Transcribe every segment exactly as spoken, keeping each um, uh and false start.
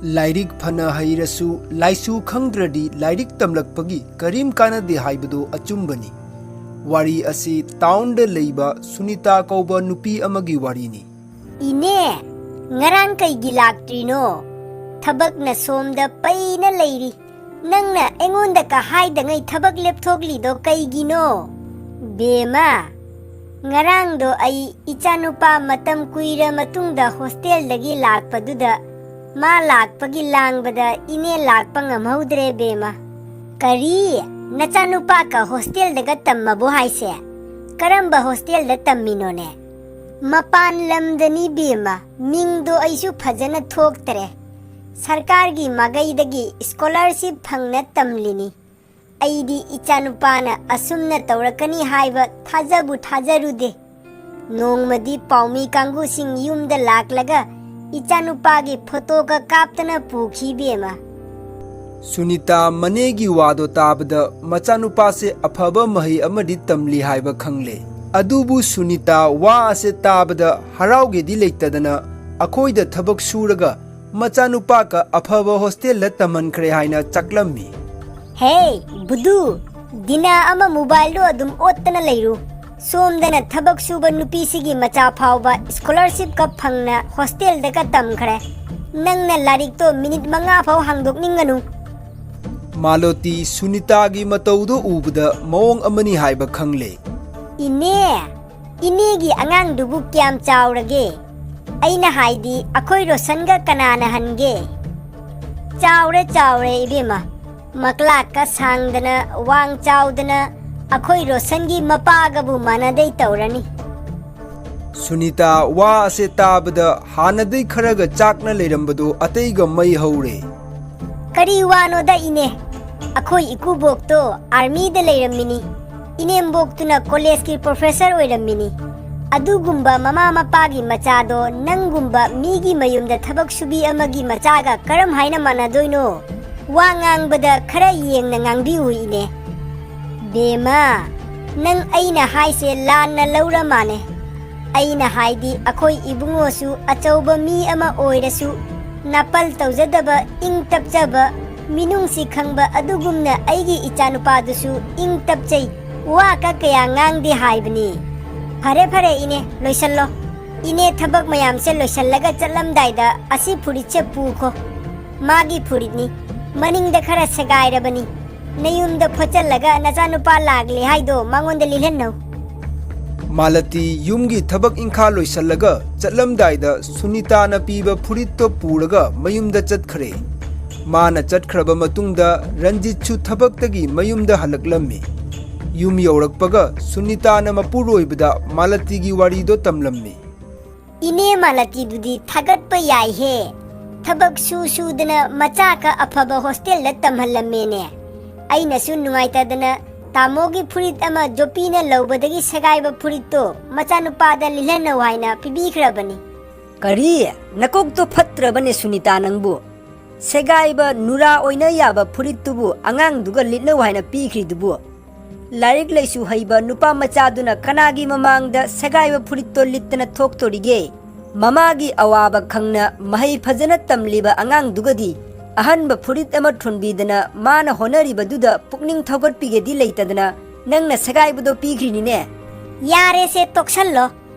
ꯂꯥꯏꯔꯤꯛ ꯐꯅ ꯍꯩꯔꯁꯨ ꯂꯥꯏꯁꯨ ꯈꯪꯗ꯭ꯔꯗꯤ ꯂꯥꯏꯔꯤꯛ ꯇꯝꯂꯛꯄꯒꯤ ꯀꯔꯤꯝ ꯀꯥꯟꯅꯗꯦ ꯍꯥꯏꯕꯗꯣ ꯑꯆꯨꯝꯕꯅꯤ꯫ ꯋꯥꯔꯤ ꯑꯁꯤ ꯇꯥꯎꯟꯗ ꯂꯩꯕ ꯁꯨꯅꯤꯇꯥ ꯀꯧꯕ ꯅꯨꯄꯤ ꯑꯃꯒꯤ ꯋꯥꯔꯤꯅꯤ꯫ ꯏꯅꯦ, ꯉꯔꯥꯡ ꯀꯩꯒꯤ ꯂꯥꯛꯇ꯭ꯔꯤꯅꯣ? ꯊꯕꯛꯅ ꯁꯣꯝꯗ ꯄꯩꯅ ꯂꯩꯔꯤ꯫ ꯅꯪꯅ ꯑꯩꯉꯣꯟꯗ ꯀ ꯍꯥꯏꯗꯉꯩ ꯊꯕꯛ ꯂꯦꯞꯊꯣꯛꯂꯤꯗꯣ ꯀꯩꯒꯤꯅꯣ? ꯕꯦꯝꯃ, ꯉꯔꯥꯡꯗꯣ ꯑꯩ ꯏꯆꯥꯅꯨꯄꯥ ꯃꯇꯝ ꯀꯨꯏꯔ ꯃꯇꯨꯡꯗ ꯍꯣꯁꯇꯦꯜꯗꯒꯤ ꯂꯥꯛꯄꯗꯨꯗ ꯃꯥ ꯂꯥꯛꯄꯒꯤ ꯂꯥꯡꯕꯗ ꯏꯅꯦ ꯂꯥꯛꯄ ꯉꯝꯍꯧꯗ꯭ꯔꯦ ꯕꯦꯝꯃ꯫ ꯀꯔꯤ? ꯅꯆꯥꯅꯨꯄꯥꯒ ꯍꯣꯁꯇꯦꯜꯗꯒ ꯇꯝꯃꯕꯣ ꯍꯥꯏꯁꯦ? ꯀꯔꯝꯕ ꯍꯣꯁꯇꯦꯜꯗ ꯇꯝꯃꯤꯅꯣꯅꯦ? ꯃꯄꯥꯟ ꯂꯝꯗꯅꯤ ꯕꯦꯝꯃ, ꯃꯤꯡꯗꯣ ꯑꯩꯁꯨ ꯐꯖꯅ ꯊꯣꯛꯇꯔꯦ꯫ ꯁꯔꯀꯥꯔꯒꯤ ꯃꯥꯏꯀꯩꯗꯒꯤ ꯁ꯭ꯀꯣꯂꯔꯁꯤꯞ ꯐꯪꯅ ꯇꯝꯂꯤꯅꯤ꯫ ꯑꯩꯗꯤ ꯏꯆꯥꯅꯨꯄꯥꯅ ꯑꯁꯨꯝꯅ ꯇꯧꯔꯛꯀꯅꯤ ꯍꯥꯏꯕ ꯊꯥꯖꯕꯨ ꯊꯥꯖꯔꯨꯗꯦ꯫ ꯅꯣꯡꯃꯗꯤ ꯄꯥꯎꯃꯤ ꯀꯥꯡꯕꯨꯁꯤꯡ ꯌꯨꯝꯗ ꯂꯥꯛꯂꯒ ꯏꯆꯥꯅꯨꯄꯥꯒꯤ ꯐꯣꯇꯣꯒ ꯀꯥꯞꯇꯅ ꯄꯨꯈꯤ ꯕꯦꯝꯃ꯫ ꯁꯨꯅꯤꯇꯥ ꯃꯅꯦꯒꯤ ꯋꯥꯗꯣ ꯇꯥꯕꯗ ꯃꯆꯥꯅꯨꯄꯥꯁꯦ ꯑꯐꯕ ꯃꯍꯩ ꯑꯃꯗꯤ ꯇꯝꯂꯤ ꯍꯥꯏꯕ ꯈꯪꯂꯦ꯫ ꯑꯗꯨꯕꯨ ꯁꯨꯅꯤꯇꯥ ꯋꯥ ꯑꯁꯦ ꯇꯥꯕꯗ ꯍꯔꯥꯎꯒꯦꯗꯤ ꯂꯩꯇꯗꯅ ꯑꯩꯈꯣꯏꯗ ꯊꯕꯛ ꯁꯨꯔꯒ ꯃꯆꯥꯅꯨꯄꯥꯒ ꯑꯐꯕ ꯍꯣꯁꯇꯦꯜꯗ ꯇꯝꯍꯟꯈ꯭ꯔꯦ ꯍꯥꯏꯅ ꯆꯥꯛꯂꯝꯃꯤ꯫ ꯍꯦ, ꯕꯨꯗꯨ, ꯗꯤꯅꯥ ꯑꯃ ꯃꯣꯕꯥꯏꯜꯗꯣ ꯑꯗꯨꯝ ꯑꯣꯠꯇꯅ ꯂꯩꯔꯨ꯫ ꯁꯣꯝꯗꯅ ꯊꯕꯛ ꯁꯨꯕ ꯅꯨꯄꯤꯁꯤꯒꯤ ꯃꯆꯥ ꯐꯥꯎꯕ ꯁ꯭ꯀꯣꯂꯔꯁꯤꯞꯀ ꯐꯪꯅ ꯍꯣꯁꯇꯦꯜꯗꯒ ꯇꯝꯈ꯭ꯔꯦ꯫ ꯅꯪꯅ ꯂꯥꯏꯔꯤꯛꯇꯣ ꯃꯤꯅꯤꯠ ꯃꯉꯥ ꯐꯥꯎ ꯍꯥꯡꯗꯣꯛꯅꯤꯡꯒꯅꯨ꯫ ꯃꯥꯂꯣꯇꯤ ꯁꯨꯅꯤꯇꯥꯒꯤ ꯃꯇꯧꯗꯣ ꯎꯕꯗ ꯃꯑꯣꯡ ꯑꯃꯅꯤ ꯍꯥꯏꯕ ꯈꯪꯂꯦ꯫ ꯏꯅꯦ, ꯏꯅꯦꯒꯤ ꯑꯉꯥꯡꯗꯨꯕꯨ ꯀꯌꯥꯝ ꯆꯥꯎꯔꯒꯦ? ꯑꯩꯅ ꯍꯥꯏꯗꯤ ꯑꯩꯈꯣꯏ ꯔꯣꯁꯟꯒ ꯀꯅꯥꯅ ꯍꯟꯒꯦ? ꯆꯥꯎꯔꯦ, ꯆꯥꯎꯔꯦ ꯏꯕꯦꯝꯃ꯫ ꯃꯀ꯭ꯂꯥꯛꯀ ꯁꯥꯡꯗꯅ ꯋꯥꯡ ꯆꯥꯎꯗꯅ ꯑꯩꯈꯣꯏ ꯔꯣꯁꯟꯒꯤ ꯃꯄꯥꯒꯕꯨ ꯃꯥꯟꯅꯗꯩ ꯇꯧꯔꯅꯤ꯫ ꯁꯨꯅꯤꯇꯥ ꯋꯥ ꯑꯁꯦ ꯇꯥꯕꯗ ꯍꯥꯟꯅꯗꯩ ꯈꯔꯒ ꯆꯥꯛꯅ ꯂꯩꯔꯝꯕꯗꯨ ꯑꯇꯩꯒ ꯃꯩ ꯍꯧꯔꯦ꯫ ꯀꯔꯤ ꯋꯥꯅꯣꯗ ꯏꯅꯦ? ꯑꯩꯈꯣꯏ ꯏꯀꯨꯕꯣꯛꯇꯣ ꯑꯥꯔꯃꯤꯗ ꯂꯩꯔꯝꯃꯤꯅꯤ꯫ ꯏꯅꯦꯝꯕꯣꯛꯇꯨꯅ ꯀꯣꯂꯦꯖꯀꯤ ꯄ꯭ꯔꯣꯐꯦꯁꯔ ꯑꯣꯏꯔꯝꯃꯤꯅꯤ꯫ ꯑꯗꯨꯒꯨꯝꯕ ꯃꯃꯥ ꯃꯄꯥꯒꯤ ꯃꯆꯥꯗꯣ ꯅꯪꯒꯨꯝꯕ ꯃꯤꯒꯤ ꯃꯌꯨꯝꯗ ꯊꯕꯛ ꯁꯨꯕꯤ ꯑꯃꯒꯤ ꯃꯆꯥꯒ ꯀꯔꯝ ꯍꯥꯏꯅ ꯃꯥꯟꯅꯗꯣꯏꯅꯣ? ꯋꯥ ꯉꯥꯡꯕꯗ ꯈꯔ ꯌꯦꯡꯅ ꯉꯥꯡꯕꯤꯌꯨ ꯏꯅꯦ꯫ ꯕꯦꯝꯃ, ꯅꯪ ꯑꯩꯅ ꯍꯥꯏꯁꯦ ꯂꯥꯟꯅ ꯂꯧꯔ ꯃꯥꯅꯦ꯫ ꯑꯩꯅ ꯍꯥꯏꯗꯤ ꯑꯩꯈꯣꯏ ꯏꯕꯨꯡꯉꯣꯁꯨ ꯑꯆꯧꯕ ꯃꯤ ꯑꯃ ꯑꯣꯏꯔꯁꯨ ꯅꯥꯄꯜ ꯇꯧꯖꯗꯕ, ꯏꯪ ꯇꯞꯆꯕ, ꯃꯤꯅꯨꯡꯁꯤ ꯈꯪꯕ ꯑꯗꯨꯒꯨꯝꯅ ꯑꯩꯒꯤ ꯏꯆꯥꯅꯨꯄꯥꯗꯨꯁꯨ ꯏꯪ ꯇꯞꯆꯩ, ꯋꯥ ꯀ ꯀꯌꯥ ꯉꯥꯡꯗꯦ ꯍꯥꯏꯕꯅꯤ꯫ ꯐꯔꯦ, ꯐꯔꯦ, ꯏꯅꯦ, ꯂꯣꯏꯁꯜꯂꯣ꯫ ꯏꯅꯦ, ꯊꯕꯛ ꯃꯌꯥꯝꯁꯦ ꯂꯣꯏꯁꯜꯂꯒ ꯆꯠꯂꯝꯗꯥꯏꯗ ꯑꯁꯤ ꯐꯨꯔꯤꯠꯁꯦ ꯄꯨꯈꯣ꯫ ꯃꯥꯒꯤ ꯐꯨꯔꯤꯠꯅꯤ, ꯃꯅꯤꯡꯗ ꯈꯔ ꯁꯦꯒꯥꯏꯔꯕꯅꯤ꯫ ꯅꯌꯨꯝꯗ ꯐꯣꯠꯆꯜꯂꯒ ꯅꯆꯥꯅꯨꯄꯥ ꯂꯥꯛꯂꯦ ꯍꯥꯏꯗꯣ ꯃꯉꯣꯟꯗ ꯂꯤꯠꯍꯟꯅꯧ꯫ ꯃꯥꯂꯇꯤ ꯌꯨꯝꯒꯤ ꯊꯕꯛ ꯏꯪꯈꯥ ꯂꯣꯏꯁꯜꯂꯒ ꯆꯠꯂꯝꯗꯥꯏꯗ ꯁꯨꯅꯤꯇꯥꯅ ꯄꯤꯕ ꯐꯨꯔꯤꯠꯇꯣ ꯄꯨꯔꯒ ꯃꯌꯨꯝꯗ ꯆꯠꯈ꯭ꯔꯦ꯫ ꯃꯥꯅ ꯆꯠꯈ꯭ꯔꯕ ꯃꯇꯨꯡꯗ ꯔꯟꯖꯤꯠꯁꯨ ꯊꯕꯛꯇꯒꯤ ꯃꯌꯨꯝꯗ ꯍꯜꯂꯛꯂꯝꯃꯤ꯫ ꯌꯨꯝ ꯌꯧꯔꯛꯄꯒ ꯁꯨꯅꯤꯇꯥꯅ ꯃꯄꯨꯔꯣꯏꯕꯗ ꯃꯥꯂꯇꯤꯒꯤ ꯋꯥꯔꯤꯗꯣ ꯇꯝꯂꯝꯃꯤ꯫ ꯏꯅꯦ ꯃꯥꯂꯇꯤꯕꯨꯗꯤ ꯊꯥꯒꯠꯄ ꯌꯥꯏꯍꯦ꯫ ꯊꯕꯛ ꯁꯨ ꯁꯨꯗꯅ ꯃꯆꯥ ꯈꯛ ꯑꯐꯕ ꯍꯣꯁꯇꯦꯜꯗ ꯇꯝꯍꯜꯂꯝꯃꯦꯅꯦ꯫ ꯑꯩꯅꯁꯨ ꯅꯨꯡꯉꯥꯏꯇꯗꯅ ꯇꯥꯃꯣꯒꯤ ꯐꯨꯔꯤꯠ ꯑꯃ ꯖꯣꯄꯤꯅ ꯂꯧꯕꯗꯒꯤ ꯁꯦꯒꯥꯏꯕ ꯐꯨꯔꯤꯠꯇꯣ ꯃꯆꯥꯅꯨꯄꯥꯗ ꯂꯤꯠꯍꯟꯅꯧ ꯍꯥꯏꯅ ꯄꯤꯕꯤꯈ꯭ꯔꯕꯅꯤ꯫ ꯀꯔꯤ? ꯅꯀꯣꯛꯇꯣ ꯐꯠꯇ꯭ꯔꯕꯅꯦ ꯁꯨꯅꯤꯇꯥ ꯅꯪꯕꯨ? ꯁꯦꯒꯥꯏꯕ ꯅꯨꯔꯥ ꯑꯣꯏꯅ ꯌꯥꯕ ꯐꯨꯔꯤꯠꯇꯨꯕꯨ ꯑꯉꯥꯡꯗꯨꯒ ꯂꯤꯠꯅꯧ ꯍꯥꯏꯅ ꯄꯤꯈ꯭ꯔꯤꯗꯨꯕꯨ? ꯂꯥꯏꯔꯤꯛ ꯂꯥꯏꯁꯨ ꯍꯩꯕ ꯅꯨꯄꯥ ꯃꯆꯥꯗꯨꯅ ꯀꯅꯥꯒꯤ ꯃꯃꯥꯡꯗ ꯁꯦꯒꯥꯏꯕ ꯐꯨꯔꯤꯠꯇꯣ ꯂꯤꯠꯇꯅ ꯊꯣꯛꯇꯣꯔꯤꯒꯦ? ꯃꯃꯥꯒꯤ ꯑꯋꯥꯕ ꯈꯪꯅ ꯃꯍꯩ ꯐꯖꯅ ꯇꯝꯂꯤꯕ ꯑꯉꯥꯡꯗꯨꯒꯗꯤ ꯑꯍꯟꯕ ꯐꯨꯔꯤꯠ ꯑꯃ ꯊꯣꯟꯕꯤꯗꯅ ꯃꯥꯅ ꯍꯣꯠꯅꯔꯤꯕꯗꯨꯗ ꯄꯨꯛꯅꯤꯡ ꯊꯧꯒꯠꯄꯤꯒꯦꯗꯤ ꯂꯩꯇꯗꯅ ꯅꯪꯅ ꯁꯦꯒꯥꯏꯕꯗꯣ ꯄꯤꯈ꯭ꯔꯤꯅꯤꯅꯦ꯫ ꯌꯥꯔꯦꯁꯦ, ꯇꯣꯛꯁꯜꯂꯣ꯫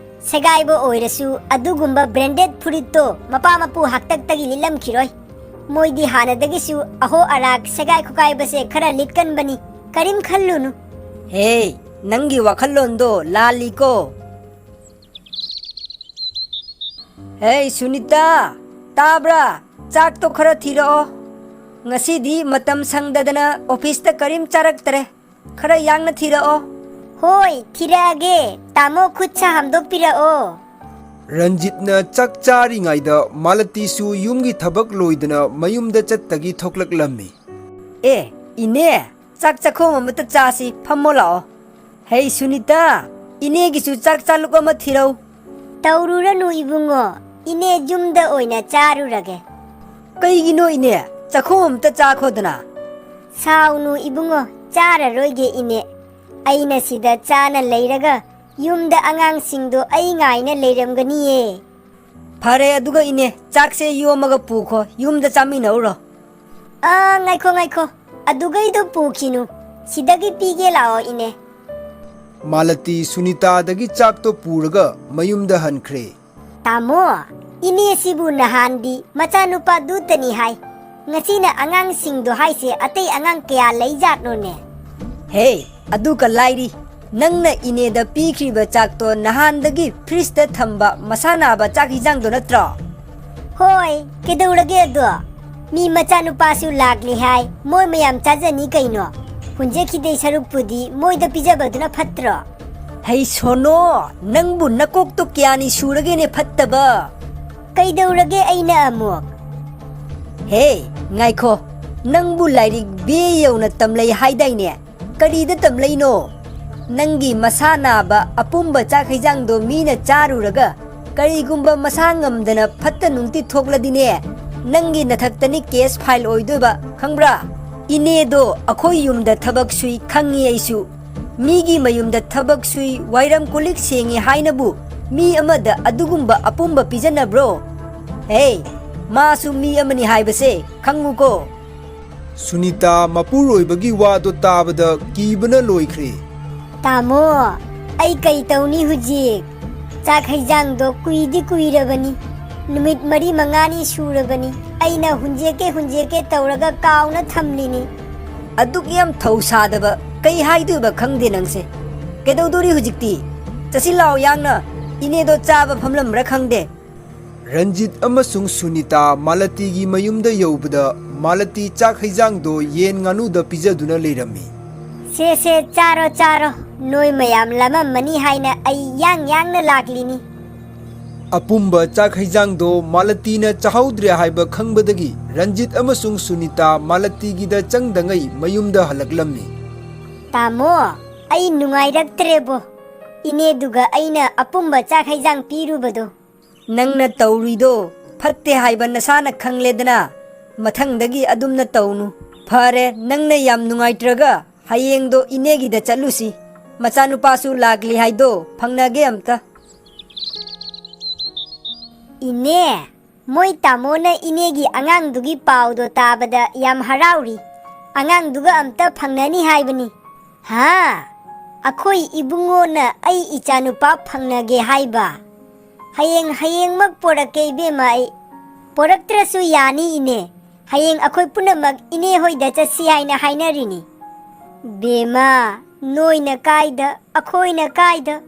ꯁꯦꯒꯥꯏꯕ ꯑꯣꯏꯔꯁꯨ ꯑꯗꯨꯒꯨꯝꯕ branded ꯐꯨꯔꯤꯠꯇꯣ ꯃꯄꯥ ꯃꯄꯨ ꯍꯥꯛꯇꯛꯇꯒꯤ ꯂꯤꯠꯂꯝꯈꯤꯔꯣꯏ꯫ ꯃꯣꯏꯗꯤ ꯍꯥꯟꯅꯗꯒꯤꯁꯨ ꯑꯍꯣ ꯑꯔꯥꯛ ꯁꯦꯒꯥꯏ ꯈꯣꯀꯥꯏꯕꯁꯦ ꯈꯔ ꯂꯤꯠꯀꯟꯕꯅꯤ꯫ ꯀꯔꯤꯝ ꯈꯜꯂꯨꯅꯨ꯫ ꯍꯦ, ꯅꯪꯒꯤ ꯋꯥꯈꯜꯂꯣꯟꯗꯣ ꯂꯥꯜꯂꯤꯀꯣ꯫ ꯍꯦ ꯁꯨꯅꯤꯇꯥ, ꯇꯥꯕ꯭ꯔꯥ? ꯆꯥꯛꯇꯣ ꯈꯔ ꯊꯤꯔꯛꯑꯣ꯫ ꯉꯁꯤꯗꯤ ꯃꯇꯝ ꯁꯪꯗꯗꯅ ꯑꯣꯐꯤꯁꯇ ꯀꯔꯤꯝ ꯆꯥꯔꯛꯇ꯭ꯔꯦ꯫ ꯈꯔ ꯌꯥꯡꯅ ꯊꯤꯔꯛꯑꯣ꯫ ꯍꯣꯏ, ꯊꯤꯔꯛꯑꯒꯦ꯫ ꯇꯥꯃꯣ, ꯈꯨꯠ ꯁꯥ ꯍꯥꯝꯗꯣꯛꯄꯤꯔꯛꯑꯣ꯫ ꯔꯟꯖꯤꯠꯅ ꯆꯥꯛ ꯆꯥꯔꯤꯉꯩꯗ ꯃꯥꯂꯇꯤꯁꯨ ꯌꯨꯝꯒꯤ ꯊꯕꯛ ꯂꯣꯏꯗꯅ ꯃꯌꯨꯝꯗ ꯆꯠꯇꯒꯤ ꯊꯣꯛꯂꯛꯂꯝꯃꯤ꯫ ꯑꯦ, ꯏꯅꯦ, ꯆꯥꯛ ꯆꯥꯈꯣꯝ ꯑꯃꯇ ꯆꯥꯁꯤ, ꯐꯝꯃꯣ ꯂꯥꯛꯑꯣ꯫ ꯍꯩ ꯁꯨꯅꯤꯇꯥ, ꯏꯅꯦꯒꯤꯁꯨ ꯆꯥꯛ ꯆꯥꯂꯨꯛ ꯑꯃ ꯊꯤꯔꯧ꯫ ꯇꯧꯔꯨꯔꯅꯨ ꯏꯕꯨꯡꯉꯣ, ꯏꯅꯦ ꯌꯨꯝꯗ ꯑꯣꯏꯅ ꯆꯥꯔꯨꯔꯒꯦ꯫ ꯀꯩꯒꯤꯅꯣ ꯏꯅꯦ? ꯆꯥꯈꯣꯝ ꯑꯃꯇ ꯆꯥꯈꯣꯗꯅ꯫ ꯁꯥꯎꯅꯨ ꯏꯕꯨꯡꯉꯣ, ꯆꯥꯔꯔꯣꯏꯒꯦ ꯏꯅꯦ꯫ ꯑꯩꯅ ꯁꯤꯗ ꯆꯥꯅ ꯂꯩꯔꯒ ꯌꯨꯝꯗ ꯑꯉꯥꯡꯁꯤꯡꯗꯣ ꯑꯩ ꯉꯥꯏꯅ ꯂꯩꯔꯝꯒꯅꯤꯌꯦ꯫ ꯐꯔꯦ, ꯑꯗꯨꯒ ꯏꯅꯦ, ꯆꯥꯛꯁꯦ ꯌꯣꯝꯃꯒ ꯄꯨꯈꯣ, ꯌꯨꯝꯗ ꯆꯥꯃꯤꯟꯅꯧꯔꯣ꯫ ꯑꯥ, ꯉꯥꯏꯈꯣ, ꯉꯥꯏꯈꯣ꯫ ꯑꯗꯨꯒꯩꯗꯣ ꯄꯨꯈꯤꯅꯨ꯫ ꯁꯤꯗꯒꯤ ꯄꯤꯒꯦ ꯂꯥꯛꯑꯣ, ꯏꯅꯦ꯫ ꯃꯥꯂꯇꯤ ꯁꯨꯅꯤꯇꯥꯗꯒꯤ ꯆꯥꯛꯇꯣ ꯄꯨꯔꯒ ꯃꯌꯨꯝꯗ ꯍꯟꯈ꯭ꯔꯦ꯫ ꯇꯥꯃꯣ, ꯏꯅꯦꯁꯤꯕꯨ ꯅꯍꯥꯟꯗꯤ ꯃꯆꯥꯅꯨꯄꯥ ꯗꯨꯇꯅꯤ ꯍꯥꯏ꯫ ꯉꯁꯤꯅ ꯑꯉꯥꯡꯁꯤꯡꯗꯣ ꯍꯥꯏꯁꯦ, ꯑꯇꯩ ꯑꯉꯥꯡ ꯀꯌꯥ ꯂꯩꯖꯥꯠꯅꯣꯅꯦ? ꯍꯦ, ꯑꯗꯨꯒ ꯂꯥꯏꯔꯤ, ꯅꯪꯅ ꯏꯅꯦꯗ ꯄꯤꯈ꯭ꯔꯤꯕ ꯆꯥꯛꯇꯣ ꯅꯍꯥꯟꯗꯒꯤ ꯐ꯭ꯔꯤꯖꯇ ꯊꯝꯕ ꯃꯁꯥ ꯅꯥꯕ ꯆꯥꯛ ꯍꯤꯟꯖꯥꯡꯗꯣ ꯅꯠꯇ꯭ꯔꯣ? ꯍꯣꯏ, ꯀꯩꯗꯧꯔꯒꯦ ꯑꯗꯣ? ꯃꯤ ꯃꯆꯥꯅꯨꯄꯥꯁꯨ ꯂꯥꯛꯂꯤ ꯍꯥꯏ, ꯃꯣꯏ ꯃꯌꯥꯝ ꯆꯥꯖꯅꯤ ꯀꯩꯅꯣ꯫ ꯍꯨꯟꯖꯦꯛꯈꯤꯗꯩ ꯁꯔꯨꯛꯄꯨꯗꯤ ꯃꯣꯏꯗ ꯄꯤꯖꯕꯗꯨꯅ ꯐꯠꯇ꯭ꯔꯣ? ꯍꯩ ꯁꯣꯅꯣ, ꯅꯪꯕꯨ ꯅꯀꯣꯛꯇꯣ ꯀꯌꯥꯅꯤ ꯁꯨꯔꯒꯦꯅꯦ ꯐꯠꯇꯕ? ꯀꯩꯗꯧꯔꯒꯦ ꯑꯩꯅ ꯑꯃꯨꯛ? ꯍꯦ, ꯉꯥꯏꯈꯣ, ꯅꯪꯕꯨ ꯂꯥꯏꯔꯤꯛ ꯕꯤ ꯑꯦ ꯌꯧꯅ ꯇꯝꯂꯩ ꯍꯥꯏꯗꯥꯏꯅꯦ? ꯀꯔꯤꯗ ꯇꯝꯂꯩꯅꯣ? ꯅꯪꯒꯤ ꯃꯁꯥ ꯅꯥꯕ ꯑꯄꯨꯝꯕ ꯆꯥꯛ ꯍꯩꯖꯥꯡꯗꯣ ꯃꯤꯅ ꯆꯥꯔꯨꯔꯒ ꯀꯔꯤꯒꯨꯝꯕ ꯃꯁꯥ ꯉꯝꯗꯅ ꯐꯠꯇ ꯅꯨꯡꯗꯤ ꯊꯣꯛꯂꯗꯤꯅꯦ, ꯅꯪꯒꯤ ꯅꯊꯛꯇꯅꯤ ꯀꯦꯁ ꯐꯥꯏꯜ ꯑꯣꯏꯗꯣꯏꯕ, ꯈꯪꯕ꯭ꯔꯥ? ꯏꯅꯦꯗꯣ ꯑꯩꯈꯣꯏ ꯌꯨꯝꯗ ꯊꯕꯛ ꯁꯨꯏ ꯈꯪꯉꯤ ꯑꯩꯁꯨ꯫ ꯃꯤꯒꯤ ꯃꯌꯨꯝꯗ ꯊꯕꯛ ꯁꯨꯏ, ꯋꯥꯏꯔꯝ ꯀꯣꯜꯂꯤꯛ ꯁꯦꯡꯉꯤ ꯍꯥꯏꯅꯕꯨ ꯃꯤ ꯑꯃꯗ ꯑꯗꯨꯒꯨꯝꯕ ꯑꯄꯨꯝꯕ ꯄꯤꯖꯅꯕ꯭ꯔꯣ? ꯍꯦ, ꯃꯥꯁꯨ ꯃꯤ ꯑꯃꯅꯤ ꯍꯥꯏꯕꯁꯦ ꯈꯪꯉꯨꯀꯣ꯫ ꯁꯨꯅꯤꯇꯥ ꯃꯄꯨꯔꯣꯏꯕꯒꯤ ꯋꯥꯗꯣ ꯇꯥꯕꯗ ꯀꯤꯕꯅ ꯂꯣꯏꯈ꯭ꯔꯦ꯫ ꯇꯥꯃꯣ, ꯑꯩ ꯀꯩ ꯇꯧꯅꯤ ꯍꯧꯖꯤꯛ? ꯆꯥꯛ ꯍꯩꯖꯥꯡꯗꯣ ꯀꯨꯏꯗꯤ ꯀꯨꯏꯔꯕꯅꯤ, ꯅꯨꯃꯤꯠ ꯃꯔꯤ ꯃꯉꯥꯅꯤ ꯁꯨꯔꯕꯅꯤ꯫ ꯑꯩꯅ ꯍꯨꯟꯖꯦꯛꯀꯦ ꯍꯨꯟꯖꯦꯛꯀꯦ ꯇꯧꯔꯒ ꯀꯥꯎꯅ ꯊꯝꯂꯤꯅꯤ꯫ ꯑꯗꯨꯛ ꯌꯥꯝ ꯊꯧ ꯁꯥꯗꯕ ꯀꯩ ꯍꯥꯏꯗꯣꯏꯕ ꯈꯪꯗꯦ ꯅꯪꯁꯦ꯫ ꯀꯩꯗꯧꯗꯣꯔꯤ ꯍꯧꯖꯤꯛꯇꯤ? ꯆꯠꯁꯤ ꯂꯥꯛꯑꯣ ꯌꯥꯡꯅ, ꯏꯅꯦꯗꯣ ꯆꯥꯕ ꯐꯝꯂꯝꯕ꯭ꯔꯥ ꯈꯪꯗꯦ꯫ ꯔꯟꯖꯤꯠ ꯑꯃꯁꯨꯡ ꯁꯨꯅꯤꯇꯥ ꯃꯥꯂꯇꯤꯒꯤ ꯃꯌꯨꯝꯗ ꯌꯧꯕꯗ ꯃꯥꯂꯇꯤ ꯆꯥꯛ ꯍꯩꯖꯥꯡꯗꯣ ꯌꯦꯟ ꯉꯥꯅꯨꯗ ꯄꯤꯖꯗꯨꯅ ꯂꯩꯔꯝꯃꯤ꯫ ꯁꯦ, ꯁꯦ, ꯆꯥꯔꯣ, ꯆꯥꯔꯣ꯫ ꯅꯣꯏ ꯃꯌꯥꯝ ꯂꯥꯝꯃꯝꯃꯅꯤ ꯍꯥꯏꯅ ꯑꯩ ꯌꯥꯡ ꯌꯥꯡꯅ ꯂꯥꯛꯂꯤꯅꯤ꯫ ꯑꯄꯨꯝꯕ ꯆꯥꯛ ꯍꯩꯖꯥꯡꯗꯣ ꯃꯥꯂꯇꯤꯅ ꯆꯥꯍꯧꯗ꯭ꯔꯦ ꯍꯥꯏꯕ ꯈꯪꯕꯗꯒꯤ ꯔꯟꯖꯤꯠ ꯑꯃꯁꯨꯡ ꯁꯨꯅꯤꯇꯥ ꯃꯥꯂꯇꯤꯒꯤꯗ ꯆꯪꯗꯉꯩ ꯃꯌꯨꯝꯗ ꯍꯜꯂꯛꯂꯝꯃꯤ꯫ ꯇꯥꯃꯣ, ꯑꯩ ꯅꯨꯡꯉꯥꯏꯔꯛꯇ꯭ꯔꯦꯕꯣ꯫ ꯏꯅꯦꯗꯨꯒ ꯑꯩꯅ ꯑꯄꯨꯝꯕ ꯆꯥꯛ ꯍꯩꯖꯥꯡ ꯄꯤꯔꯨꯕꯗꯣ꯫ ꯅꯪꯅ ꯇꯧꯔꯤꯗꯣ ꯐꯠꯇꯦ ꯍꯥꯏꯕ ꯅꯁꯥꯅ ꯈꯪꯂꯦꯗꯅ꯫ ꯃꯊꯪꯗꯒꯤ ꯑꯗꯨꯝꯅ ꯇꯧꯅꯨ꯫ ꯐꯔꯦ, ꯅꯪꯅ ꯌꯥꯝ ꯅꯨꯡꯉꯥꯏꯇ꯭ꯔꯒ ꯍꯌꯦꯡꯗꯣ ꯏꯅꯦꯒꯤꯗ ꯆꯠꯂꯨꯁꯤ꯫ ꯃꯆꯥꯅꯨꯄꯥꯁꯨ ꯂꯥꯛꯂꯤ ꯍꯥꯏꯗꯣ ꯐꯪꯅꯒꯦ ꯑꯝꯇ꯫ "ꯏꯅꯦ, ꯃꯣꯏ ꯇꯥꯃꯣꯅ ꯏꯅꯦꯒꯤ ꯑꯉꯥꯡꯗꯨꯒꯤ ꯄꯥꯎꯗꯣ ꯇꯥꯕꯗ ꯌꯥꯝ ꯍꯔꯥꯎꯔꯤ꯫ ꯑꯉꯥꯡꯗꯨꯒ ꯑꯝꯇ ꯐꯪꯅꯅꯤ ꯍꯥꯏꯕꯅꯤ꯫" "ꯍꯥ? ꯑꯩꯈꯣꯏ ꯏꯕꯨꯡꯉꯣꯅ ꯑꯩ ꯏꯆꯥꯅꯨꯄꯥ ꯐꯪꯅꯒꯦ ꯍꯥꯏꯕ? ꯍꯌꯦꯡ, ꯍꯌꯦꯡꯃꯛ ꯄꯣꯔꯛꯀꯦ ꯏꯕꯦꯝꯃ ꯑꯩ꯫" "ꯄꯣꯔꯛꯇ꯭ꯔꯁꯨ ꯌꯥꯅꯤ ꯏꯅꯦ꯫ ꯍꯌꯦꯡ ꯑꯩꯈꯣꯏ ꯄꯨꯝꯅꯃꯛ ꯏꯅꯦ ꯍꯣꯏꯗ ꯆꯠꯁꯤ ꯍꯥꯏꯅ ꯍꯥꯏꯅꯔꯤꯅꯤ꯫" "ꯕꯦꯝꯃ, ꯅꯣꯏꯅ ꯀꯥꯏꯗ, ꯑꯩꯈꯣꯏꯅ ꯀꯥꯏꯗ?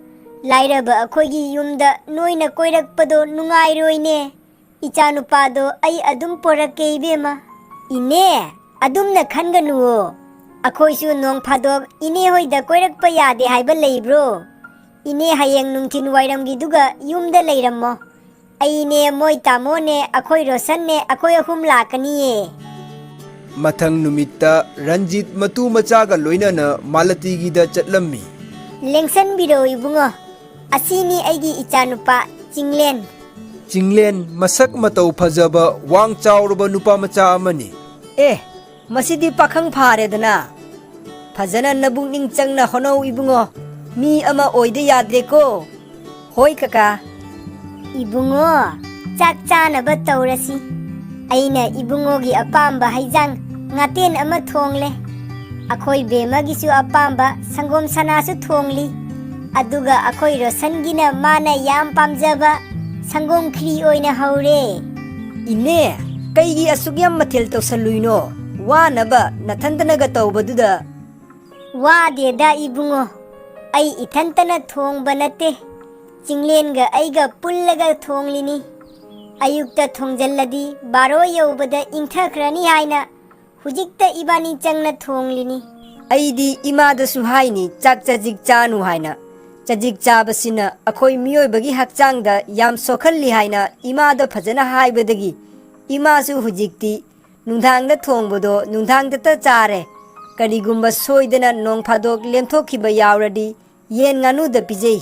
ꯂꯥꯏꯔꯕ ꯑꯩꯈꯣꯏꯒꯤ ꯌꯨꯝꯗ ꯅꯣꯏꯅ ꯀꯣꯏꯔꯛꯄꯗꯣ ꯅꯨꯡꯉꯥꯏꯔꯣꯏꯅꯦ꯫ ꯏꯆꯥꯅꯨꯄꯥꯗꯣ ꯑꯩ ꯑꯗꯨꯝ ꯄꯣꯔꯛꯀꯦ ꯏꯕꯦꯝꯃ꯫" "ꯏꯅꯦ, ꯑꯗꯨꯝꯅ ꯈꯟꯒꯅꯨꯋꯣ꯫ ꯑꯩꯈꯣꯏꯁꯨ ꯅꯣꯡ ꯐꯥꯗꯣꯛ ꯏꯅꯦ ꯍꯣꯏꯗ ꯀꯣꯏꯔꯛꯄ ꯌꯥꯗꯦ ꯍꯥꯏꯕ ꯂꯩꯕ꯭ꯔꯣ? ꯏꯅꯦ ꯍꯌꯦꯡ ꯅꯨꯡꯊꯤꯟ ꯋꯥꯏꯔꯝꯒꯤꯗꯨꯒ ꯌꯨꯝꯗ ꯂꯩꯔꯝꯃꯣ꯫ ꯑꯩꯅꯦ, ꯃꯣꯏ ꯇꯥꯃꯣꯅꯦ, ꯑꯩꯈꯣꯏ ꯔꯣꯁꯟꯅꯦ, ꯑꯩꯈꯣꯏ ꯑꯍꯨꯝ ꯂꯥꯛꯀꯅꯤꯌꯦ꯫" ꯃꯊꯪ ꯅꯨꯃꯤꯠꯇ ꯔꯟꯖꯤꯠ ꯃꯇꯨ ꯃꯆꯥꯒ ꯂꯣꯏꯅꯅ ꯃꯥꯂꯇꯤꯒꯤꯗ ꯆꯠꯂꯝꯃꯤ꯫ "ꯂꯦꯡꯁꯟꯕꯤꯔꯣ ꯏꯕꯨꯡꯉꯣ꯫ ꯑꯁꯤꯅꯤ ꯑꯩꯒꯤ ꯏꯆꯥꯅꯨꯄꯥ ꯆꯤꯡꯂꯦꯟ꯫" ꯆꯤꯡꯂꯦꯟ ꯃꯁꯛ ꯃꯇꯧ ꯐꯖꯕ, ꯋꯥꯡ ꯆꯥꯎꯔꯕ ꯅꯨꯄꯥ ꯃꯆꯥ ꯑꯃꯅꯤ꯫ "ꯑꯦ, ꯃꯁꯤꯗꯤ ꯄꯥꯈꯪ ꯐꯥꯔꯦꯗꯅ꯫ ꯐꯖꯅ ꯅꯕꯨꯛꯅꯤꯡ ꯆꯪꯅ ꯍꯣꯠꯅꯧ ꯏꯕꯨꯡꯉꯣ꯫ ꯃꯤ ꯑꯃ ꯑꯣꯏꯗ ꯌꯥꯗ꯭ꯔꯦꯀꯣ꯫" "ꯍꯣꯏ ꯀꯀꯥ꯫" "ꯏꯕꯨꯡꯉꯣ, ꯆꯥꯛ ꯆꯥꯅꯕ ꯇꯧꯔꯁꯤ꯫ ꯑꯩꯅ ꯏꯕꯨꯡꯉꯣꯒꯤ ꯑꯄꯥꯝꯕ ꯍꯩꯖꯥꯡ ꯉꯥꯇꯦꯟ ꯑꯃ ꯊꯣꯡꯂꯦ꯫ ꯑꯩꯈꯣꯏ ꯕꯦꯝꯃꯒꯤꯁꯨ ꯑꯄꯥꯝꯕ ꯁꯪꯒꯣꯝ ꯁꯅꯥꯁꯨ ꯊꯣꯡꯂꯤ꯫ ꯑꯗꯨꯒ ꯑꯩꯈꯣꯏ ꯔꯣꯁꯟꯒꯤꯅ ꯃꯥꯅ ꯌꯥꯝ ꯄꯥꯝꯖꯕ ꯁꯪꯒꯣꯝ ꯈꯤꯔꯤ ꯑꯣꯏꯅ ꯍꯧꯔꯦ꯫" "ꯏꯅꯦ, ꯀꯩꯒꯤ ꯑꯁꯨꯛ ꯌꯥꯝ ꯃꯊꯦꯜ ꯇꯧꯁꯜꯂꯨꯏꯅꯣ? ꯋꯥꯅꯕ ꯅꯊꯟꯇꯅꯒ ꯇꯧꯕꯗꯨꯗ꯫" "ꯋꯥꯗꯦꯗ ꯏꯕꯨꯡꯉꯣ, ꯑꯩ ꯏꯊꯟꯇꯅ ꯊꯣꯡꯕ ꯅꯠꯇꯦ꯫ ꯆꯤꯡꯂꯦꯟꯒ ꯑꯩꯒ ꯄꯨꯜꯂꯒ ꯊꯣꯡꯂꯤꯅꯤ꯫ ꯑꯌꯨꯛꯇ ꯊꯣꯡꯖꯜꯂꯗꯤ ꯕꯥꯔꯣ ꯌꯧꯕꯗ ꯏꯪꯊꯈ꯭ꯔꯅꯤ ꯍꯥꯏꯅ ꯍꯧꯖꯤꯛꯇ ꯏꯕꯥꯅꯤ ꯆꯪꯅ ꯊꯣꯡꯂꯤꯅꯤ꯫" "ꯑꯩꯗꯤ ꯏꯃꯥꯗꯁꯨ ꯍꯥꯏꯅꯤ ꯆꯥꯛ ꯆꯖꯤꯛ ꯆꯥꯅꯨ ꯍꯥꯏꯅ꯫ ꯆꯖꯤꯛ ꯆꯥꯕꯁꯤꯅ ꯑꯩꯈꯣꯏ ꯃꯤꯑꯣꯏꯕꯒꯤ ꯍꯛꯆꯥꯡꯗ ꯌꯥꯝ ꯁꯣꯛꯍꯜꯂꯤ ꯍꯥꯏꯅ ꯏꯃꯥꯗ ꯐꯖꯅ ꯍꯥꯏꯕꯗꯒꯤ ꯏꯃꯥꯁꯨ ꯍꯧꯖꯤꯛꯇꯤ ꯅꯨꯡꯗꯥꯡꯗ ꯊꯣꯡꯕꯗꯣ ꯅꯨꯡꯗꯥꯡꯗꯇ ꯆꯥꯔꯦ꯫ ꯀꯔꯤꯒꯨꯝꯕ ꯁꯣꯏꯗꯅ ꯅꯣꯡ ꯐꯥꯗꯣꯛ ꯂꯦꯝꯊꯣꯛꯈꯤꯕ ꯌꯥꯎꯔꯗꯤ ꯌꯦꯟ ꯉꯥꯅꯨꯗ ꯄꯤꯖꯩ꯫"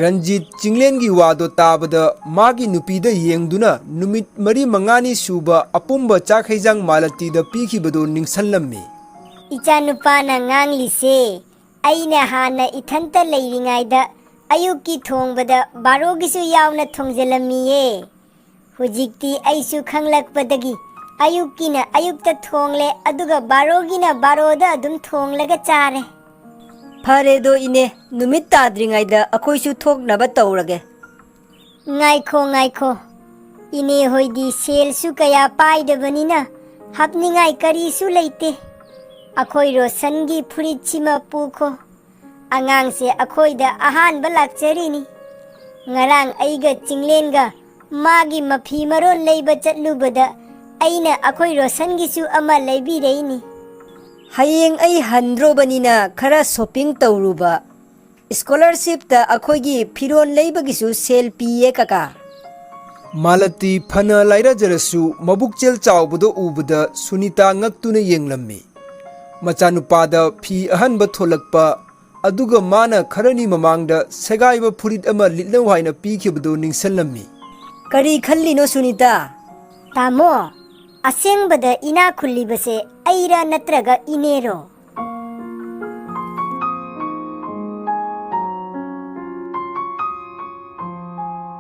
ꯔꯟꯖꯤꯠ ꯆꯤꯡꯂꯦꯟꯒꯤ ꯋꯥꯗꯣ ꯇꯥꯕꯗ ꯃꯥꯒꯤ ꯅꯨꯄꯤꯗ ꯌꯦꯡꯗꯨꯅ ꯅꯨꯃꯤꯠ ꯃꯔꯤ ꯃꯉꯥꯅꯤ ꯁꯨꯕ ꯑꯄꯨꯝꯕ ꯆꯥꯛ ꯍꯩꯖꯥꯡ ꯃꯥꯂꯇꯤꯗ ꯄꯤꯈꯤꯕꯗꯨ ꯅꯤꯡꯁꯤꯡꯂꯝꯃꯤ꯫ "ꯏꯆꯥꯅꯨꯄꯥꯅ ꯉꯥꯡꯂꯤꯁꯦ ꯑꯩꯅ ꯍꯥꯟꯅ ꯏꯊꯟꯇ ꯂꯩꯔꯤꯉꯩꯗ ꯑꯌꯨꯛꯀꯤ ꯊꯣꯡꯕꯗ ꯕꯥꯔꯣꯒꯤꯁꯨ ꯌꯥꯎꯅ ꯊꯣꯡꯖꯤꯜꯂꯝꯃꯤꯌꯦ꯫ ꯍꯧꯖꯤꯛꯇꯤ ꯑꯩꯁꯨ ꯈꯪꯂꯛꯄꯗꯒꯤ ꯑꯌꯨꯛꯀꯤꯅ ꯑꯌꯨꯛꯇ ꯊꯣꯡꯂꯦ, ꯑꯗꯨꯒ ꯕꯥꯔꯣꯒꯤꯅ ꯕꯥꯔꯣꯗ ꯑꯗꯨꯝ ꯊꯣꯡꯂꯒ ꯆꯥꯔꯦ꯫ ꯐꯔꯦꯗꯣ ꯏꯅꯦ, ꯅꯨꯃꯤꯠ ꯇꯥꯗ꯭ꯔꯤꯉꯩꯗ ꯑꯩꯈꯣꯏꯁꯨ ꯊꯣꯛꯅꯕ ꯇꯧꯔꯒꯦ꯫ ꯉꯥꯏꯈꯣ, ꯉꯥꯏꯈꯣ꯫ ꯏꯅꯦ ꯍꯣꯏꯗꯤ ꯁꯦꯜꯁꯨ ꯀꯌꯥ ꯄꯥꯏꯗꯕꯅꯤꯅ ꯍꯥꯞꯅꯤꯡꯉꯥꯏ ꯀꯔꯤꯁꯨ ꯂꯩꯇꯦ꯫ ꯑꯩꯈꯣꯏ ꯔꯣꯁꯟꯒꯤ ꯐꯨꯔꯤꯠꯁꯤꯃ ꯄꯨꯈꯣ꯫ ꯑꯉꯥꯡꯁꯦ ꯑꯩꯈꯣꯏꯗ ꯑꯍꯥꯟꯕ ꯂꯥꯛꯆꯔꯤꯅꯤ꯫ ꯉꯔꯥꯡ ꯑꯩꯒ ꯆꯤꯡꯂꯦꯟꯒ ꯃꯥꯒꯤ ꯃꯐꯤ ꯃꯔꯣꯟ ꯂꯩꯕ ꯆꯠꯂꯨꯕꯗ ꯑꯩꯅ ꯑꯩꯈꯣꯏ ꯔꯣꯁꯟꯒꯤꯁꯨ ꯑꯃ ꯂꯩꯕꯤꯔꯛꯏꯅꯤ꯫ ꯍꯌꯦꯡ ꯑꯩ ꯍꯟꯗ꯭ꯔꯣꯕꯅꯤꯅ ꯈꯔ shopping ꯇꯧꯔꯨꯕ꯫ Scholarshipꯇ ꯑꯩꯈꯣꯏꯒꯤ ꯐꯤꯔꯣꯜ ꯂꯩꯕꯒꯤꯁꯨ ꯁꯦꯜ ꯄꯤꯌꯦ, ꯀꯀꯥ꯫ ꯃꯥꯂꯇꯤ ꯐꯅ ꯂꯥꯏꯔꯖꯔꯁꯨ ꯃꯕꯨꯛꯆꯦꯜ ꯆꯥꯎꯕꯗꯣ ꯎꯕꯗ ꯁꯨꯅꯤꯇꯥ ꯉꯛꯇꯨꯅ ꯌꯦꯡꯂꯝꯃꯤ꯫ ꯃꯆꯥꯅꯨꯄꯥꯗ ꯐꯤ ꯑꯍꯟꯕ ꯊꯣꯂꯛꯄ, ꯑꯗꯨꯒ ꯃꯥꯅ ꯈꯔꯅꯤ ꯃꯃꯥꯡꯗ ꯁꯦꯒꯥꯏꯕ ꯐꯨꯔꯤꯠ ꯑꯃ ꯂꯤꯠꯅꯧ ꯍꯥꯏꯅ ꯄꯤꯈꯤꯕꯗꯨ ꯅꯤꯡꯁꯤꯡꯂꯝꯃꯤ꯫ ꯀꯔꯤ ꯈꯜꯂꯤꯅꯣ, ꯁꯨꯅꯤꯇꯥ? ꯇꯥꯃꯣ, ꯑꯁꯦꯡꯕꯗ ꯏꯅꯥꯛ ꯈꯨꯜꯂꯤꯕꯁꯦ ꯑꯩꯔꯥ ꯅꯠꯇ꯭ꯔꯒ ꯏꯅꯦꯔꯣ?